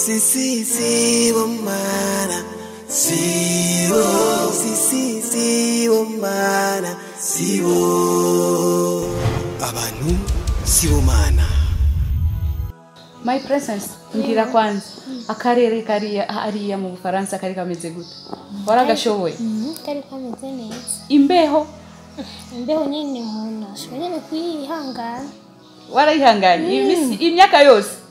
Si si si bomana si bo si si si bomana si bo abantu si bomana. My presence ngira kwanza akarere kariya hariya mu Bufaransa kari kameze gute? Waragashoboye? Kari kameze neza. Imbeho? Imbeho nyine umuntu ashobora nyine kuyihangana. Warayihanganye imyaka yose?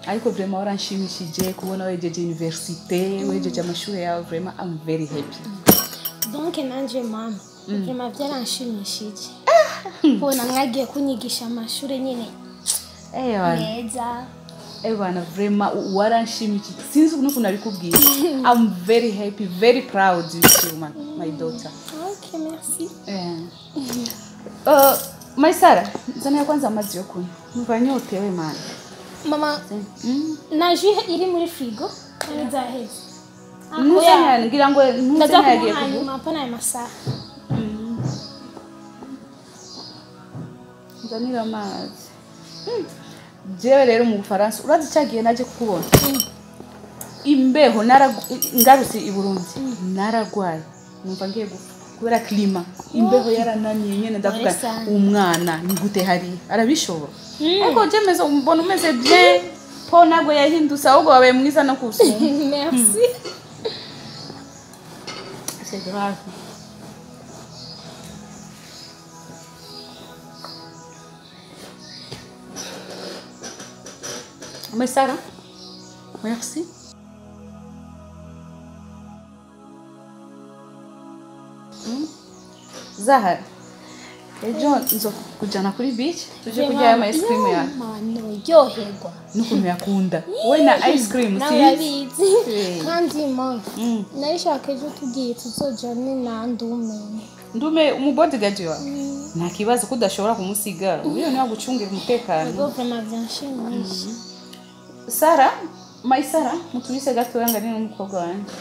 Ariko vraiment waranshimishije kubona wejeje université, wejeje amashuri yawe, vraiment I'm very happy. Donc nanje mama, vraiment byaranshimishije. Kubona mwagiye kunyigisha amashuri nyine. Neza. Bana vraiment waranshimishije. Sinzi ukuntu nabikubwiye. I'm very happy, very proud with you, my daughter. Okay, merci. My Sarah, nzana kwanza amazi yo kunywa. Numva nyotewe mana. Mama, na jus iri muri frigo kandi zaheze. Nuzanya ngira ngo nuzanya yagiye kunywa hapana ya masaha. Nzanira amazi. Jewe rero mu Bufaransa urazi cyagiye naje kukubona. Imbeho ngarutse i Burundi naragwaye numva ngiye gupfa kubera climat. Imbeho yarananiye nyene ndavuga umwana ni gute hari arabishobora. Ariko je meze umbona umeze bien po nabwo yahindutse ahubwo wabaye mwiza no kusuma. Merci. C'est grave. Mais Sarah, merci. Zahar, ejo nzokujana kuri beach tuje kurya ama ice cream ya. Mano, ryoherwa. Nukuntu yakunda. We na ice cream si? Nabizi. Kandi mama, narishaka ejo tugiye tuzojane na Ndume. Ndume umu bodyguard wawe? Nta kibazo ko udashobora kumusiga. Uyo niwe agucungira umutekano. Yego vraiment byanshimisha. Sarah, my Sarah, mutubise gatoya ngane n'umukobwa wanje.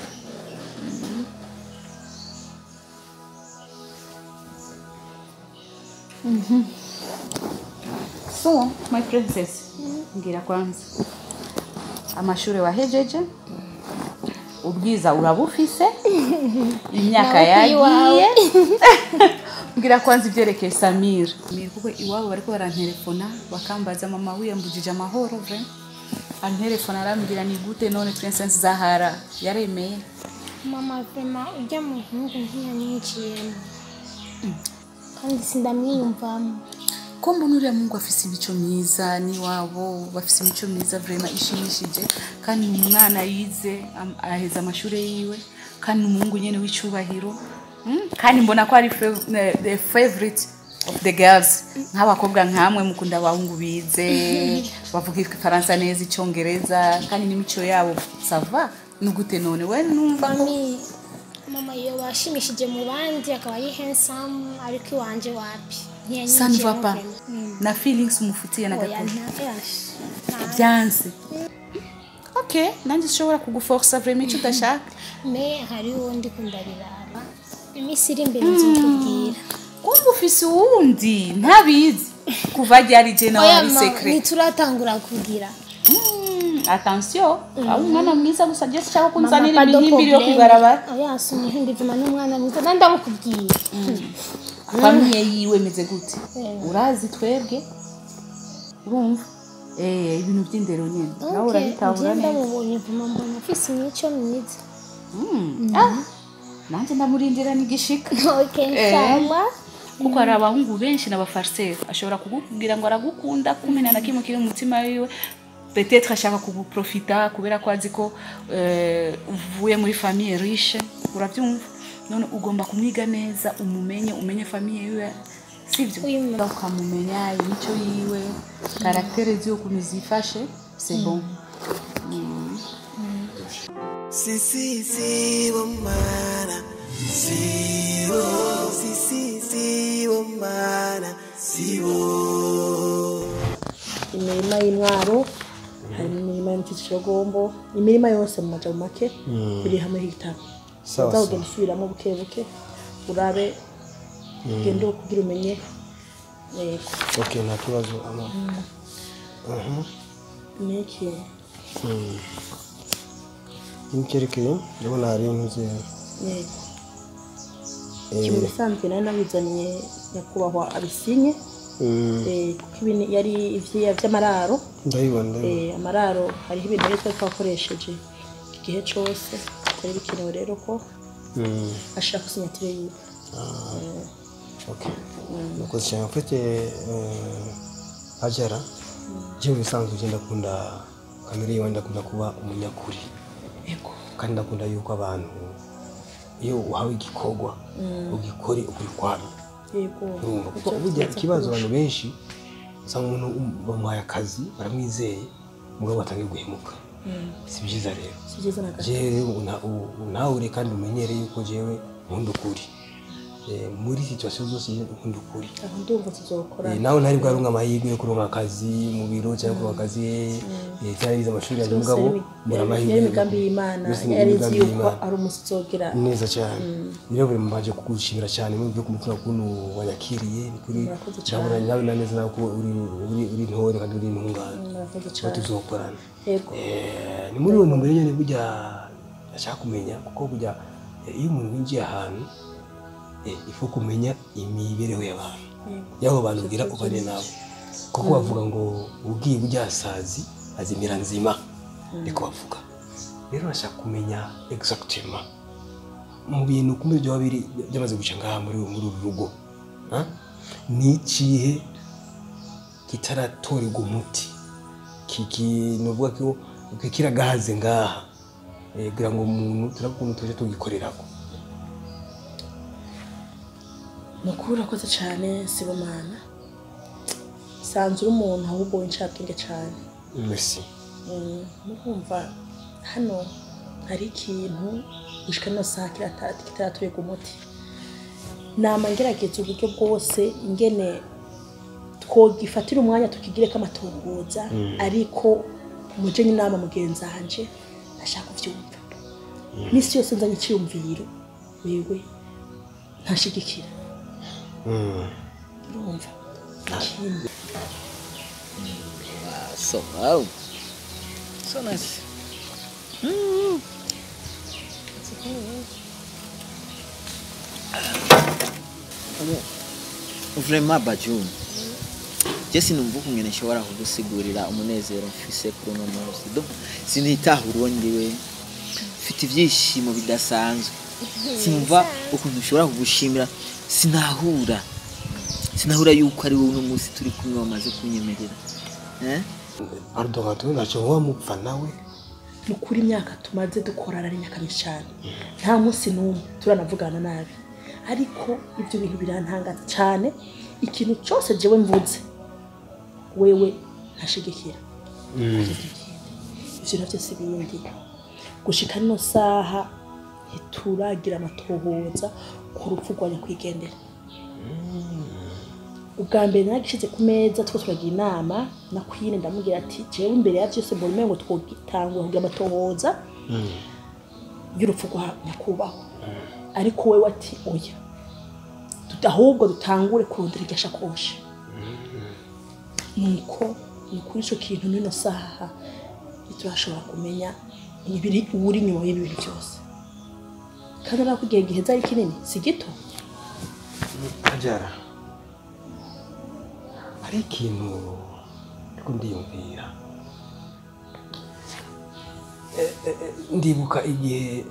So, my princess, ngira kwanza amashuri wahejeje, ubwiza urabufise, imyaka yagiye. Ngira kwanza ibyerekeye Samir. Kuko iwabo bariko barantelefona bakambaza mama wiyambujije amahoro vraiment. Antelefona arambwira ni gute none Princess Zahara yaremeye. Mama vraiment ujya muhungu ntiyanyiciyemo. Kandi sindamwiyumvamo. Ko mbona uriya mungu afise imico myiza niwabo bafise imico myiza vraiment ishimishije kandi umwana yize aheza amashuri yiwe kandi umungu nyene w'icubahiro. Kandi mbona ko ari the favorite of the girls. Nk'abakobwa nkamwe mukunda abahungu bize bavuga igifaransa neza icyongereza kandi n'imico yabo sava nugute none we numva ko mama iyo bashimishije mu bandi akaba ari handsome ariko iwanje wapi. Ça ne va pas. Na feelings umufitiye na gato. Byanse. Okay, nanje nshobora kuguforsa vraiment icyo udashaka. Mais hari undi kundariraba. Imisi iri imbere nzokubwira. Kumva ufise uwundi ntabizi kuva ryari je nawe ari secret. Nituratangura kugira. Attention, aho umwana mwiza gusa je sinshaka kunzanira imihimbiri yo kwibarabara. Oya si umuhimbi vuma n'umwana mwiza ndamukubwiye. Famille yiwe meze gute? Urazi twebwe? Urumva? Ibintu by'indero nyene. Nawe urabitabura neza. Ndamubonye vuma mbona afise imico myiza. Nanje ndamurindira nigishika. Okay, inshallah. Kuko hari abahungu benshi n'abafarceur ashobora kugubwira ngo aragukunda kumena na kimwe kiri mu mutima wiwe. Peut-être ashaka kuguprofita kubera ko azi ko uvuye muri famille riche, urabyumva? None ugomba kumwiga neza umumenye umenye famille yiwe sivyo? Ukamumenya imico yiwe, caractère ziyo kunizifashe, c'est bon. Si si si bomana si bo si si si bomana si bo. Imirima y'intwaro harimo imirima y'imikicirogombo, imirima yose mu majambo make biri hamwe hegitari. Uzagenda usubiramo buke buke urabe ugende kugira umenye. Yego. Okay, nta kibazo ama. Niki Imkerekeye ndabona hari intuze. Yego. Kimwe bisanzwe nari nabizanye nyakubahwa abisinye. Kuko ibintu yari ivyiya by'amararo. Ndabibona. Amararo hariho ibintu rero twakoresheje igihe cyose bitari bikenewe rero ko ashaka sinyatire yiwe. Okay. Nuko cyane mfite Hajara je bisanzwe je ndakunda kamere yiwe, ndakunda kuba umunyakuri. Yego. Kandi ndakunda yuko abantu iyo uhawe igikorwa ugikore ukuri kwamye. Yego. Kuko burya ikibazo abantu benshi usanga umuntu bamuhaye akazi baramwizeye mugabo batangiye guhemuka. Si byiza rero. Si byiza na gato. Jewe unahure kandi umenyere yuko jewe nkunda ukuri. Muri situation zose nkunda ukuri. Aho ndumva tuzokora. Nawe ntari bwarunga amahirwe yo kuronka akazi mu biro cyangwa kuronka akazi cyangwa amashuri ya mugabo mbura amahirwe. Yari imigambi y'Imana yari izi yuko ari umusogera. Neza cyane. Rero buri mbaje kugushimira cyane mu byo kumutima kuntu wanyakiriye kuri ndabona nawe na neza ko uri uri uri ntore kandi uri intungane. Murakoze cyane. Tuzokorana. Yego. Ni muri uwo ntumbero nyene burya ashaka kumenya kuko burya iyo umuntu winjiye ahantu ifo kumenya imibereho y'abantu. Yaho bantu ugira ubane nabo. Kuko bavuga ngo ugiye burya sazi azimira nzima. Niko bavuga. Rero nashaka kumenya exactement mu bintu kumbe byo babiri byamaze guca ngaha muri uru rugo. Ni ikihe kitaratorerwa umuti kiki novuga ko kiragahaze ngaha kugira ngo umuntu turakuntu tuje tugikorerako. Nukuri urakoze cyane Sibomana. Sanzura umuntu ahubwo w'incabwenge cyane. Merci. Murumva hano hari ikintu gushika no saha kitaratorerwa umuti. Nama ngerageza uburyo bwose ingene twogifatira umwanya tukigireko amatohoza ariko muje inama mugenzi wanje ashaka kuvyumva. Misi yose nzanye iciyumviro wewe ntashigikira. Urumva ikindi. So wow. So nice. Vraiment Bajun. Je sinumva ukungene nshobora kugusigurira umunezero mfise kuri uno munsi. Sinitahura uwo ndiwe. Mfite ibyishimo bidasanzwe. Sinumva ukuntu nshobora kugushimira. Sinahura yuko ari wowe uno munsi turi kumwe wamaze kunyemerera. Pardon gato ntacyo wamupfa nawe. Nukuri imyaka tumaze dukorana ari imyaka myinshi cyane. Nta munsi n'umwe turanavugana nabi. Ariko ibyo bintu birantangaza cyane. Ikintu cyose jewe mvuze wewe ntashigikira. Ivyo navyo si bindi. Gushika no saha ntituragira amatohoza ku rupfu rwa nyakwigendera. Ubwa mbere nagishize ku meza two turagira inama na Queen ndamubwira ati jewe imbere ya byose mbona umengo twogitangura kugira amatohoza y'urupfu rwa nyakubahwa. Ariko wewe ati oya, ahubwo dutangure kurondera irya shakoshi. Nuko ni kuri ico kintu nino saha ntiturashobora kumenya ibiri uri inyuma y'ibi bintu byose. Kandi nakubwiye igihe zari kinini si gito. Hajara, hari ikintu ndiko ndiyumvira. Ndibuka igihe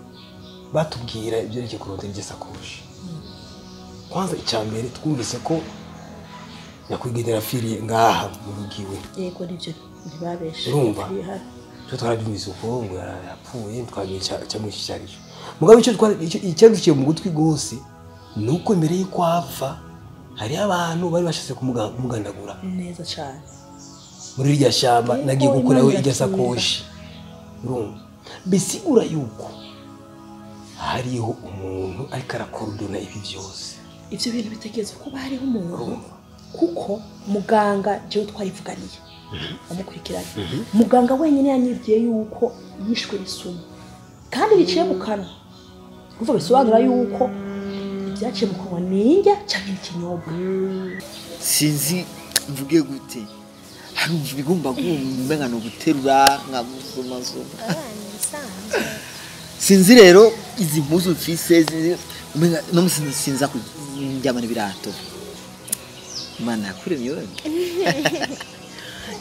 batubwira ibyerekeye kurondera irya sakoshi. Kwanza icyambere twumvise ko nyakwigendera apfiriye ngaha mu rugo iwe. Yego nivyo ntibabeshe. Urumva? Twe twarabyumvise uko ngo yapfuye twamenye cyamwishe icyo aricyo. Mugabo icyo icyaduciye mu gutwi gose nuko mbere yuko apfa hari abantu bari bashatse kumugandagura. Neza cyane. Muri irya shamba nagiye gukora we irya sakoshi. Urumva? Bisigura yuko hariho umuntu ariko arakorudona ibi byose. Ivyo bintu bitegerezwa kuba hariho umuntu kuko muganga jewe twarivuganiye amukurikiranye. Muganga wenyine yanyibwiye yuko yishwe n'isumu kandi biciye mu kanwa. Kuva bisobanura yuko ibyaciye mu kanwa ninjya canke ikinyobwa. Sinzi mvuge gute. Harumva ibigumba gumba nka no guterura nka gusoma soma. Sinzi rero izi mpuzu mfise umenga no sinza kuryamana ibirato. Imana yakuremye wewe.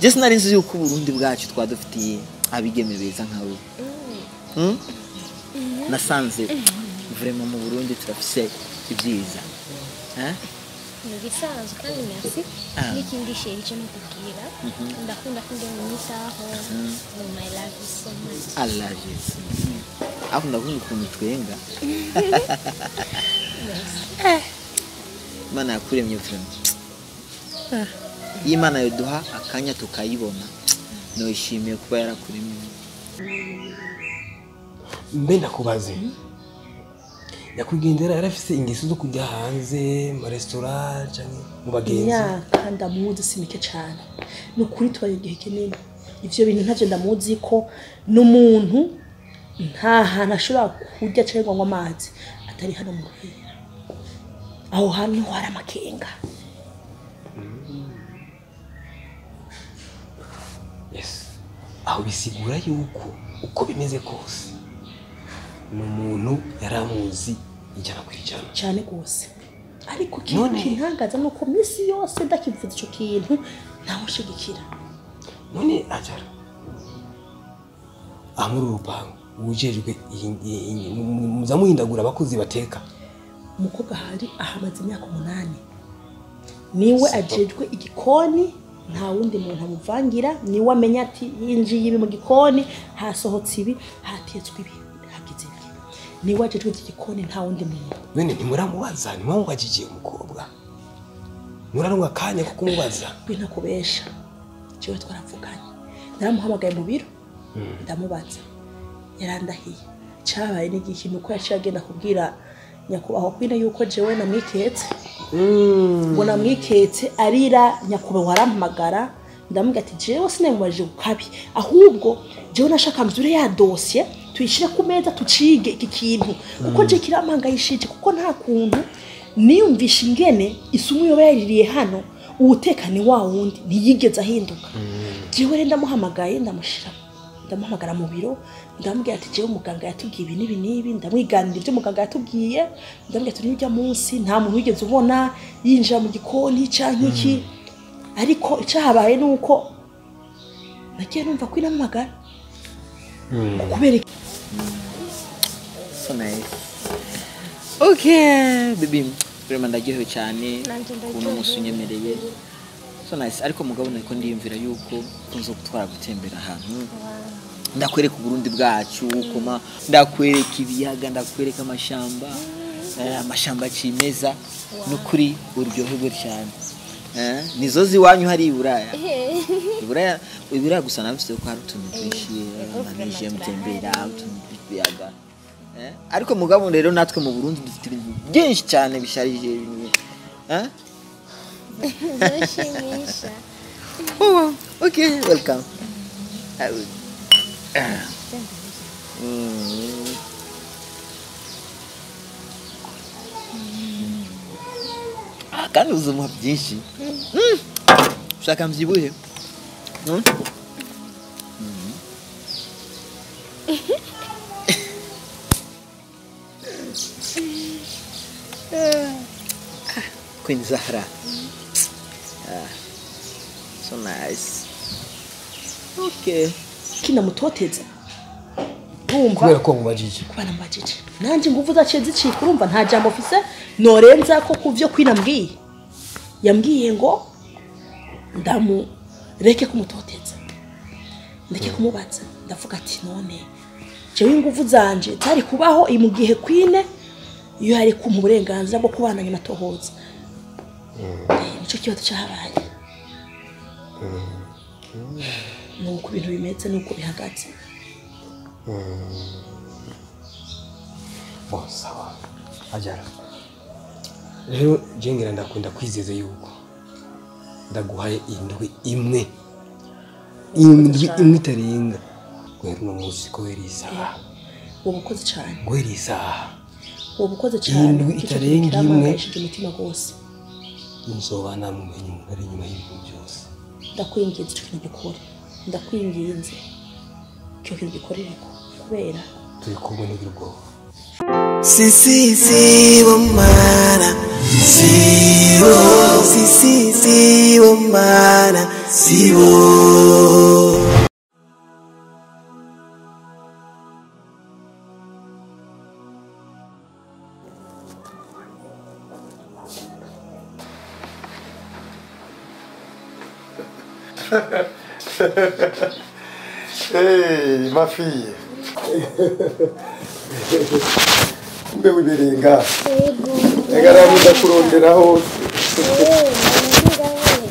Jesi nari nzi yuko Burundi bwacu twadufitiye abigeme beza nkawe. Nasanze vraiment mu Burundi turafise ibyiza. Nibisanzwe kandi merci. N'ikindi chéri cyo nakubwira. Ndakunda kungena unyitaho. My love you so much. I love you. Aho ndakunda ukuntu twenga. Imana yakuremye vraiment. Iyo Imana yoduha akanya tukayibona noyishimiye kuba yarakuremye. Mbe ndakubaze. Nyakwigendera yarafise ingeso zo kujya hanze mu restaurant canke mu bagenzi. Imyaka ndamuzi si mike cyane. Ni ukuri tubaye igihe kinini. Ivyo bintu ntavyo ndamuzi ko n'umuntu nta hantu ashobora kurya cyangwa ngo amazi atari hano mu Ruhira. Aho hantu hari amakenga. Yes. Aho bisigura yuko uko bimeze kose n'umuntu yaramuzi 100% cyane gose. Ariko kintangaza nuko misi yose ndakivuze ico kintu ntawushigikira. None ajara amuri urupangu ujejwe muzamuhindagura abakozi bateka. Umukobwa hari ahamaze imyaka 8 niwe ajejwe igikoni, nta wundi muntu amuvangira, niwe amenya ati yinjiye ibi mu gikoni hasohotse ibi hatetswe ibi hagize ibi. Niwe ajejwe igikoni nta wundi muntu. None ntimuramubaza, ntimwamubajije umukobwa? Muraronka akanya ko kumubaza? Binakubesha jewe twaravuganye, naramuhamagaye mu biro ndamubaza, yarandahiye. Cyabaye n'igihe nuko yaciye agenda kubwira nyakubahwa kwine yuko jewe namwiketse. Ngo namwiketse arira, nyakubahwa arampamagara ndamubwira ati jewe sinamubajije kukabi, ahubwo jewe nashaka mzure ya dossier tuyishire ku meza tucige iki kintu kuko je kirampangayishije, kuko nta kuntu niyumvisha ingene isumu yoba yaririye hano uwutekane wa wundi ntiyigeze ahinduka. Jewe rero ndamuhamagaye ndamushira ndamuhamagara mu biro ndamubwira ati jewe muganga yatubwiye ibi n'ibi n'ibi, ndamwiganira ibyo muganga yatubwiye, ndamubwira ati n'ujya munsi nta muntu wigeze ubona yinjira mu gikoni canke iki. Ariko icahabaye nuko nagiye numva ko inampamagara kubera. So nice. Okay, baby, vraiment ndaryohewe cyane kuno musi unyemereye. So nice. Ariko mugabo nariko ndiyumvira yuko kunzo gutwara gutembera ahantu. Ndakwereka Uburundi bwacu koma, ndakwereka ibiyaga, ndakwereka amashamba, amashamba cimeza, nukuri uryoherwe cyane. Nizo ziwanyu hari Iburaya. Iburaya gusa nafise ko hari utuntu twinshi manije mutembera utuntu twibiyaga. Ariko mugabo rero natwe mu Burundi dufite ibintu byinshi cyane bisharije ibintu. Ndashimisha. Oh, okay, welcome. Kandi uzumuha byinshi. Ushaka mvyibuhe? Queen Zahra. So nice. Okay. Kinamutoteza. Urumva kubera ko mubajije. Kubera mubajije. Nanje nguvu zaciye zicika, urumva nta jambo ofise norenza ko kuvyo kwinambwiye. Yambwiye ngo ndamureke kumutoteza. Ndeke kumubaza. Ndavuga ati none jewe inguvu zanje zari kubaho mu gihe kwine iyo hari kumpa uburenganzira bwo kubana nyuma tohoza. Nico kibazo cyahabaye. Nuko ibintu bimeze nuko bihagaze. Bon, sawa. Ajara. Rero jengera ndakunda kwizeza yuko ndaguhaye indwi imwe. Indwi imwe itarenga. Guhera uno munsi guhera isaha. Uwo bukoze cyane. Guhera isaha. Uwo bukoze cyane. Indwi itarenga imwe. Umutima gose. Nzoba namumenye umuntu ari inyuma y'ibintu byose. Ndakwinginze ico kintu gikore. Ndakwinginze icyo kintu gikorereko kubera turi kumwe n'ugira ubwoba. Si si si bomana si bo si si si bomana si bo. Hey, ma fille. Kumbe wibiringa. Yego. Egara mudakurondera hose.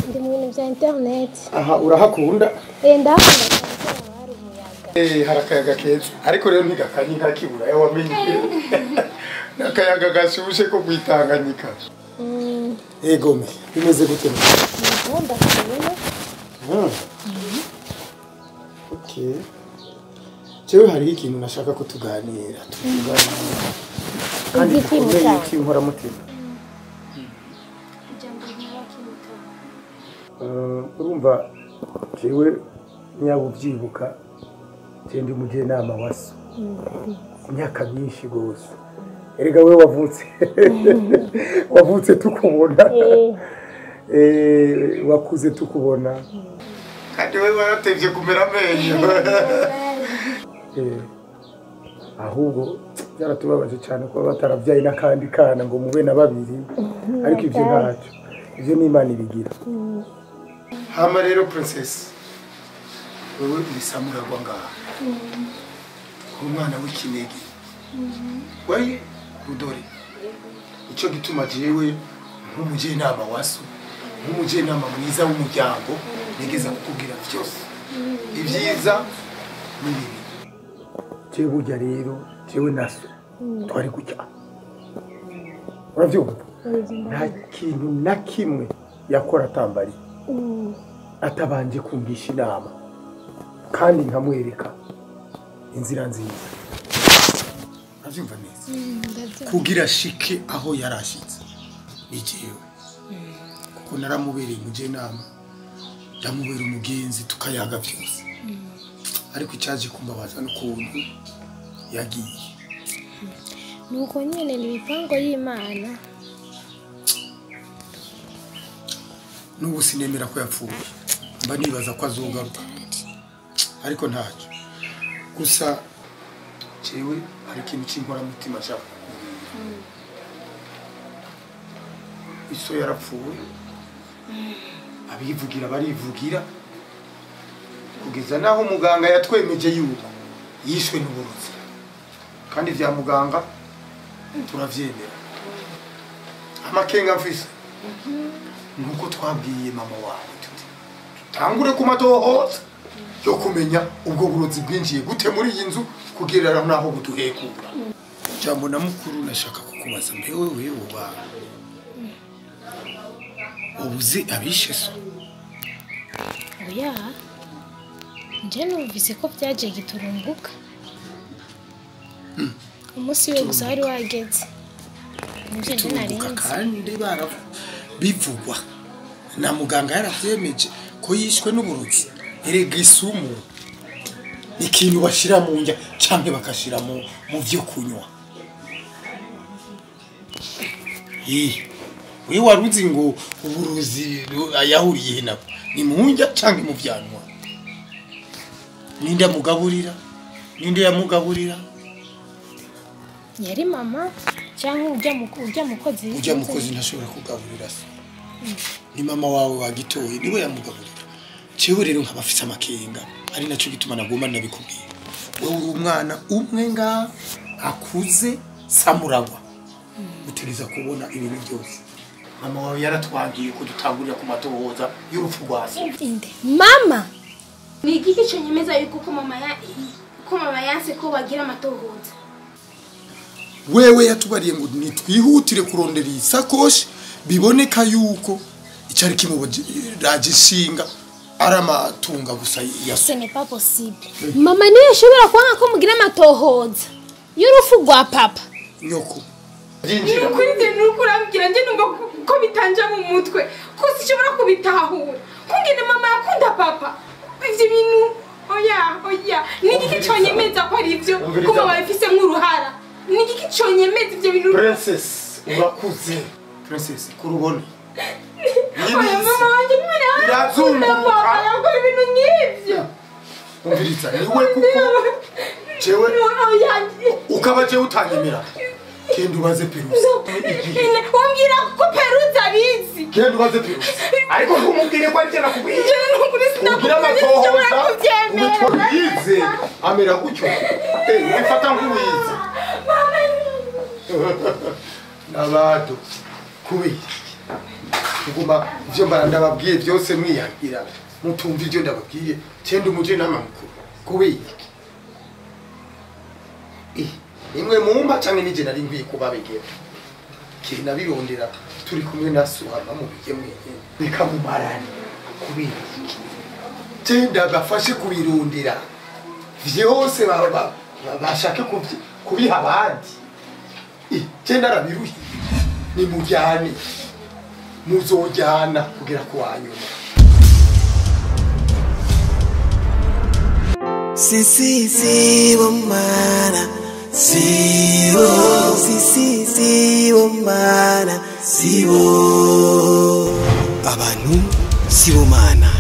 Ndi mu bintu bya internet. Aha urahakunda? Ndahakunda cyane hari umuyaga. Hari akayaga keza. Ariko rero ntigakanye ntakibura wamenye. Nakayaga gashushe ko kwitanganyika. Ego me, bimeze gute? Ndakunda kubona. Okay. Jewe hari ikintu nashaka ko tuganira, tuganira. Kandi gikomeye cy'inkoramutima. Urumva jewe nyabuvyibuka je ndi umujyanama wa so. Imyaka myinshi gose. Erega wewe wavutse. Wavutse tukubona. Wakuze tukubona. Kandi wewe waratevye kumera amenyo. Ahubwo byaratubabaje cyane kuba bataravyaye n'akandi kana ngo mube na babiri, ariko ivyo ntacyo, ivyo ni Imana ibigira. Hama rero princess, wewe urisamuragwa ngaha, umwana w'ikinege waye rudore. Ico gituma jewe nk'umujyanama wa so, nk'umujyanama mwiza w'umuryango, nigeza kukubwira vyose ibyiza n'ibibi. Jewe burya rero jewe naso twari gutya, uravyumva? Nta kintu na kimwe yakora atambari atabanje kumvisha inama, kandi nkamwereka inzira nziza. Uravyumva neza? Kugira shike aho yarashitse ni jewe, kuko naramubereye umujyanama, ndamubera umugenzi, tukayaga vyose. Ariko icyaje kumbabaza n'ukuntu yagiye. Nuko nyene ni imipango y'Imana. N'ubu sinemera ko yapfuye, mba nibaza ko azogaruka, ariko ntacyo. Gusa jewe hari ikintu cy'inkoramutima nshaka kukubwira. Iso yarapfuye, abivugira barivugira, kugeza naho muganga yatwemeje yuko yishwe n'uburozi, kandi vya muganga turavyemera. Amakenga mfise nuko twabwiye mama wawe tuti tutangure ku matohoza yo kumenya ubwo burozi bwinjiye gute muri iyi nzu kugira naho buduhekura. Jambo na mukuru nashaka kukubaza, mbe wewe uba ubuzi abishe so? Oya, nje numvise ko byaje giturumbuka. Umunsi we gusa wari wageze. Nivyo nje narinzi. Kandi bivugwa na muganga yaravyemeje ko yishwe n'uburozi. Erega isumu ikintu bashira mu ndya canke bakashira mu vyo kunywa. Wewe waruzi ngo uburozi ayahuriye nabo ni mu ndya canke mu vyanwa? Ninde amugaburira? Ninde yamugaburira? Yari mama cyangwa ujya mukozi? Ujya mukozi ntashobora kugaburira se. Ni mama wawe wagitoye niwe yamugaburira. Jewe rero nkabafise amakenga, ari naco gituma nagomba nabikubwira. Wewe uri umwana umwe nga akuze samuragwa, utegeza kubona ibintu byose. Mama wawe yaratwangiye ko dutangurira ku matohoza y'urupfu rwa se. Inde mama ni igiki cyo nyemeza yuko ko mama yanse ko bagira amatohoza? Wewe yatubariye ngo nitwihutire kurondera iyi sakoshi, biboneka yuko icari kimuburagishinga ari amatunga gusa ya Ce n'est pas possible. Mama niyo ashobora kwanga ko mugira amatohoza y'urupfu rwa papa. Nyoko Nukuri nje nuko urambwira nje numva ko bitanja mu mutwe, ko sinshobora kubitahura. Kungene mama yakunda papa. Ivyo bintu oya oya nigiki cyonyemeza ko ari ivyo ko mama bifise nk'uruhara. Nigiki cyonyemeza ivyo bintu? Princess urakuze. Princess kurubona. Oya mama wanje mwene irazunguka yakora ibintu nk'ivyo. Umviriza niwe kuko jewe ukaba jewe utanyemera. Kenda ubaze Peruza. Umbwira ko Peruza abizi. Kenda ubaze Peruza. Ariko ntumubwire ko ari nakubwiye. Ubwira amatohoza ubitwize amera gutyo. Ubifata nk'uwize. Nabado kubiri. Kuguma ivyo mbara ndababwiye byose mwiyagira. Mutumva ivyo ndababwiye. Kenda umuje nama mukuru. Kubiri. Nimwe mumba canke nije nari nkwiye kubabegera. Kina birondera turi kumwe na Suhama mu bige mwenyene. Reka mumarane kubera iki? Tenda bafashe kubirondera. Vyose bashake kubiha abandi. Tenda rabiruhi. Ni mujyane. Muzojyana kugera ku wanyuma. Si si si bomana. Sibo, si si sibo mana, sibo. Abantu sibo mana.